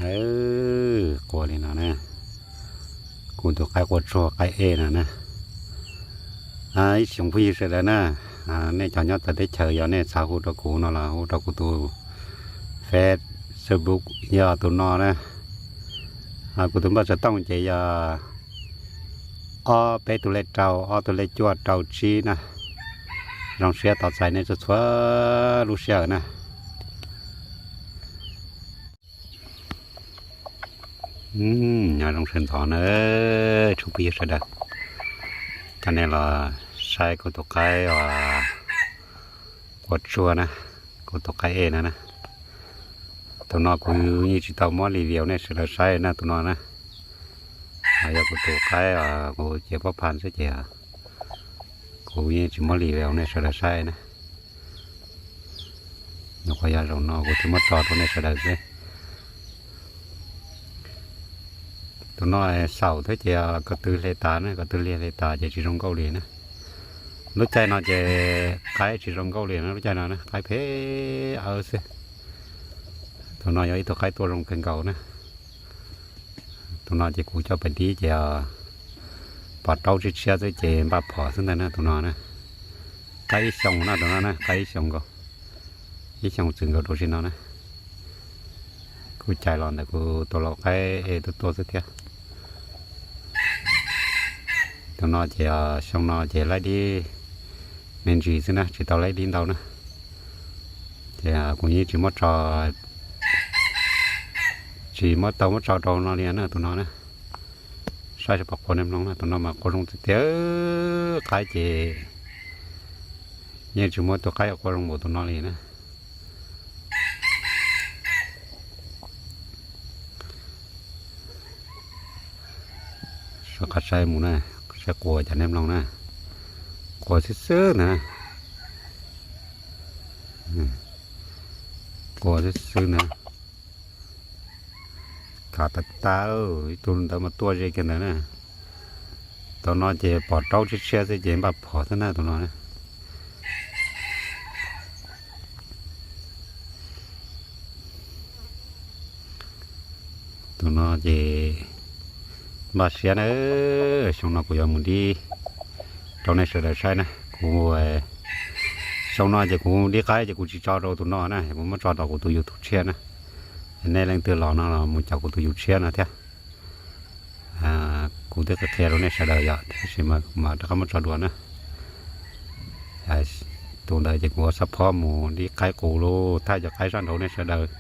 Qua li no na, kuv tus qaib qua tsuag qaib ej no na. Ib tsoom phooj ywg sawv daws na, nej cov nyob txawv teb chaws yog nej xav hu rau kuv no los hu rau kuv tus Facebook yog tus no na. Kuv tus npawb xov tooj ces yog ob peb tus lej rau ob tus lej cuaj rau tsib na. Zoo siab tos txais nej txhua txhua lub sij hawm na. Nyob zoo sawv ntxov na, tsoom phooj ywg sawv daws, coj nej los saib kuv tus qaib qua tsuag na, kuv tus qaib ej no na. Tus no kuv yeej tsis tau muab li video nej sawv daws saib na, tus no na. Yog kuv tus qaib kuv cia pob pha xwb ces kuv yeej tsis muab li video nej sawv daws saib na. Nyuam qhuav yog zaum no kuv thiaj muab tso rau nej sawv daws xwb. Tus no xaus thiab ces ko tw hle tas na, ko tw hle hle tas ces tsis zoo nkauj li na. Lub caij no ces qaib tsis zoo nkauj li na, lub caij no na qaib phem awb xwb. Tus no yog ib tug qaib tuaj zoo kawg nkaus na. Tus no ces kuv coj pem dib ces pom raub tshiab tshiab xwb ces npaj phom xwb ntag na tus no na. Qaib ib xyoos na tus no na, qaib ib xyoos nkaus, ib xyoos txwm nkaus rau sim no na. Kuj cais los ntawm kuv tus lau qaib ej tuaj tuaj xwb thiab. Tus no ces xyoo no ces laib dib me ntsis xwb na, tsis tau laib dib ntau na. Ces kuv yeej tsis muab tso, tsis muab tau muab tso rau no li na tus no na. Saib seb puas qua nej mloog na, tus no mas qua zoo tiag tiag, qaib ces yeej tsis muaj tus qaib qua zoo npaum tus no li na. Soj qab saib mus na, saib qua cas nej mloog na. Qua xwb xwb ntag na. Qua xwb xwb ntag. Kav tas tas, ib tug ntawd mas tuaj ze kiag ntawd na. Tus no ces pom raub tshiab tshiab xwb ces npaj phom xwb na tus no. Tus no ces npaj siab na, xyoo no kuv yuav mus dib rau nej sawv daws saib na. Kuv, xyoo no ces kuv dib qaib ces kuv tsis tso rau tus no na, kuv muab tso rau kuv tus yus tus tshiab na. Nej leej twg los no los mus caum kuv tus yus tshiab no thiab. Kuv twb qhia rau nej sawv daws yom, tab sis mas rov qab muab tso dua na. Tus ntawd ces kuv ua xab phob mus dib qaib qus los thaij cov qaib zaj nraud nej sawv daws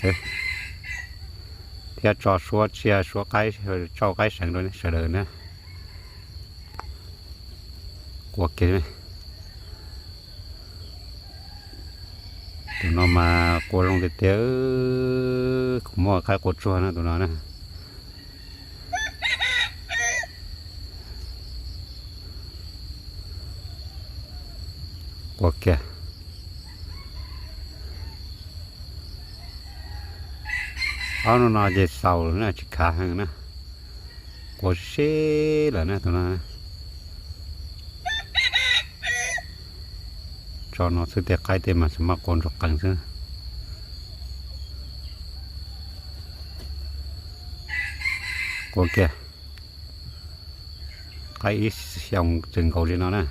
xwb, thiab tso suab tsiaj suab qaib, tsauj qaib seev rau nej sawv daws na. Qua kiag, tus no mas qua zoo tiag tiag, kuv muaj qaib qua tsuag na tus no na. Qua kiag. Ob hnub no ces xaus lawm na, tsis khav heev na. Qua sib sib lawm na tus no. Tso no xwb tej qaib tej mas xav maj qua ntsuag qees xwb. Qua kiag. Qaib ib xyoos txwm nkaus li no na.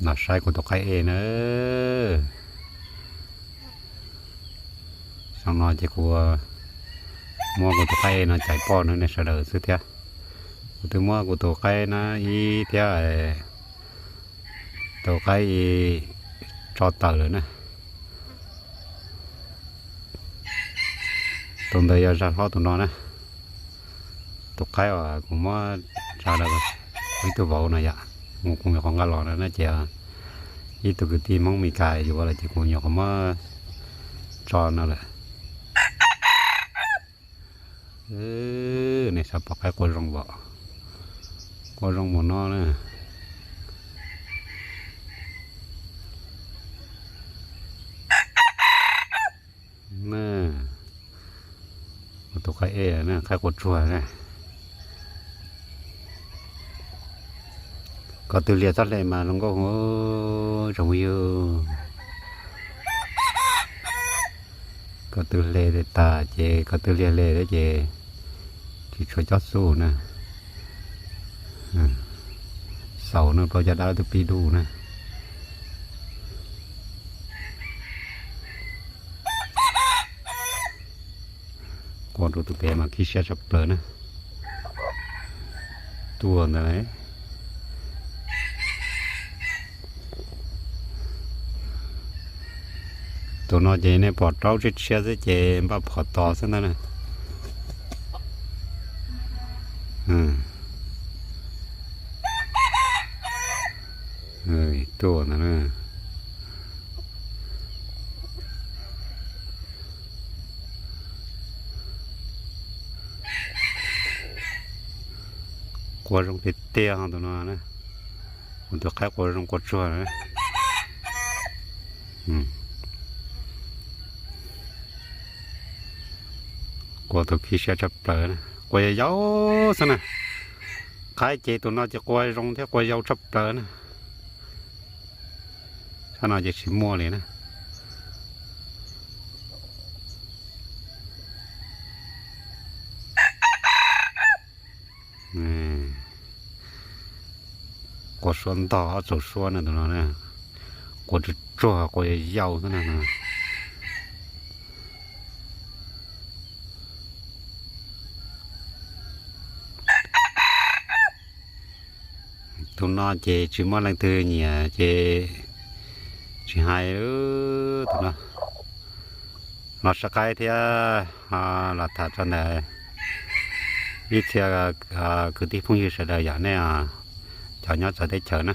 Los saib kuv tus qaib ej na. Xyoo no ces kuv muab kuv tus qaib ej no cais poj rau nej sawv daws xwb thiab. Kuv twb muab kuv tus qaib na ib thiab tus qaib ib tso tawm lawm na. Tus ntawd yog zaj hlob tus no na. Tus qaib uas kuv muab tso rau ib tug vauv no yom, mus kuv nyuam qhuav nqa los no na ces ib tug kwv tij Hmoob Mes Kas yuav lawm ces kuv nyuam qhuav muab tso no lawm. Nej xav pom qaib qua zoo npaum, qua zoo npaum no na. Tus qaib ej na, qaib qua tsuag na. Ko tw hlias txoj hle mas zoo nkauj heev, tsoom phooj ywg. Ko tw hle tas ces ko tw hlias hle thiab ces tsis tshua cob xub na. Xaus no rau cov dab twb pib dub na. Qua rau tus pem mas khib siab tshaj plaws na. Tuaj ntawd. Tus no ces nej pom raub tshiab tshiab xwb ces npaj phom tos xwb ntag na. Tuaj ntawd na. Qua zoo tiag tiag tus no na. Kuv tus qaib qua zoo qua tsuag na. Qua tus khib siab tshaj plaws na, qua yau yau xwb na. Qaib ces tus no ces qua zoo thiab qua yau tshaj plaws na. Sab no ces tsis muaj li na. Qua suab ntog ob txaus suab na tus no na. Qua tsuag tsuag qua yau yau xwb na. Tus no ces tsis muaj leej twg nyiam ces tsis hais tus no. Los saib qaib thiab los tham tso ntawm ib txhia kwv tij phooj ywg sawv daws yom, nej cov nyob txawv teb chaws na.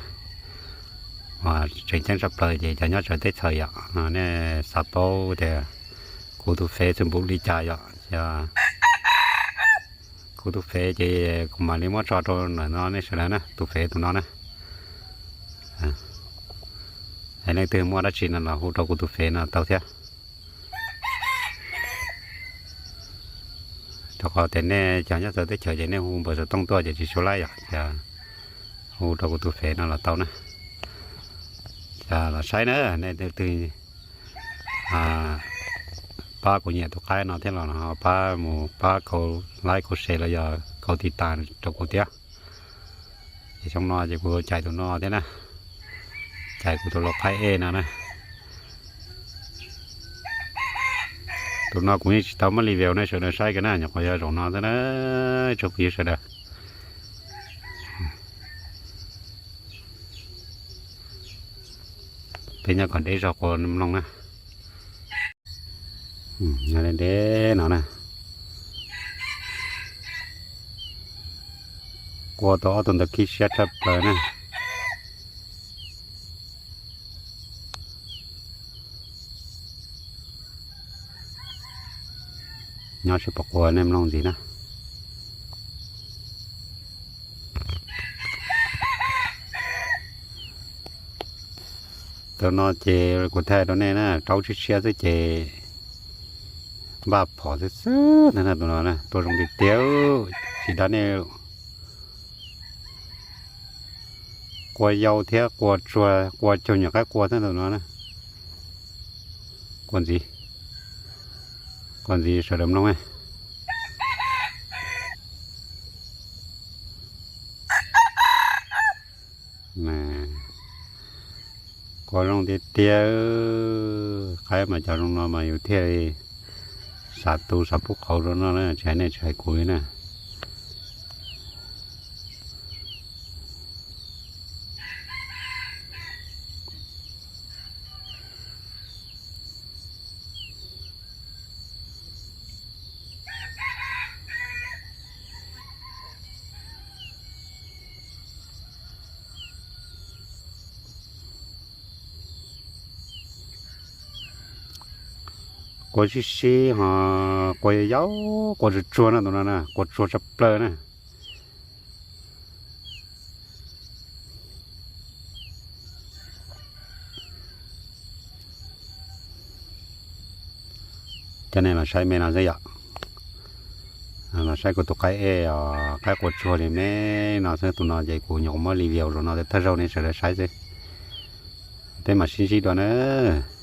Tseem ceeb tshaj plaws ces cov nyob txawv teb chaws yom, nej xav paub tias kuv tus Facebook li cas yom, kuv tus Facebook ces kuv mam li muab tso rau ntawm no nej sawv daws na, tus Facebook tus no na. Es leej twg muaj dab tsi no los hu rau kuv tus Facebook no tau thiab. Rau qhov tias nej cov nyob txawv teb chaws ces nej hu npawb xov tooj tuaj ces tsis tshua laib yom, ces hu rau kuv tus Facebook no los tau na. Los saib na, nej leej twg pab kuv nyiam tus qaib no thiab los ho pab mus pab kaus like kaus share los yog kaus tiv tas rau kuv thiab. Ces xyoo no ces kuv cais tus no thiab na, cais kuv tus lau qaib ej no na. Tus no kuv yeej tsis tau muab li view nej sawv daws saib kiag na, nyuam qhuav yog zaum no xwb na, tsoom phooj ywg sawv daws. Peb nyob kom deb zog qua mloog na. Nyob deb deb no na. Qua tau ob tug ntawd khib siab tshaj plaws na. Nyob seb puas qua nej mloog ntxiv na. Tus no ces kuv thaij rau nej na, raub tshiab tshiab xwb ces npaj phom xwb xwb ntag na. Tus no na tuaj zoo tiag tiag, tsis dag nej. Qua yau thiab qua tsuag, qua cuag nyuam qaib qua xwb tus no na. Qua ntxiv, qua ntxiv sawv daws mloog. Qua zoo tiag tiag, qaib mas cov zoo no mas yus thiaj li xav tu xav pub qauv rau noj na, tsis hais nej tsis hais kuv li na. Qua sib sib ho qua yau yau, qua tsuag tsuag na tus no na, qua tsuag tshaj plaws na. Coj nej los saib me no xwb yom. Los Saib kuv tus qaib ej os, qaib qua tsuag li me no xwb. Tus no ces kuv nyuam qhuav muab li viau zaum no tawg zaug nej sawv daws saib xwb. Peb mam sib ntsib dua nawb.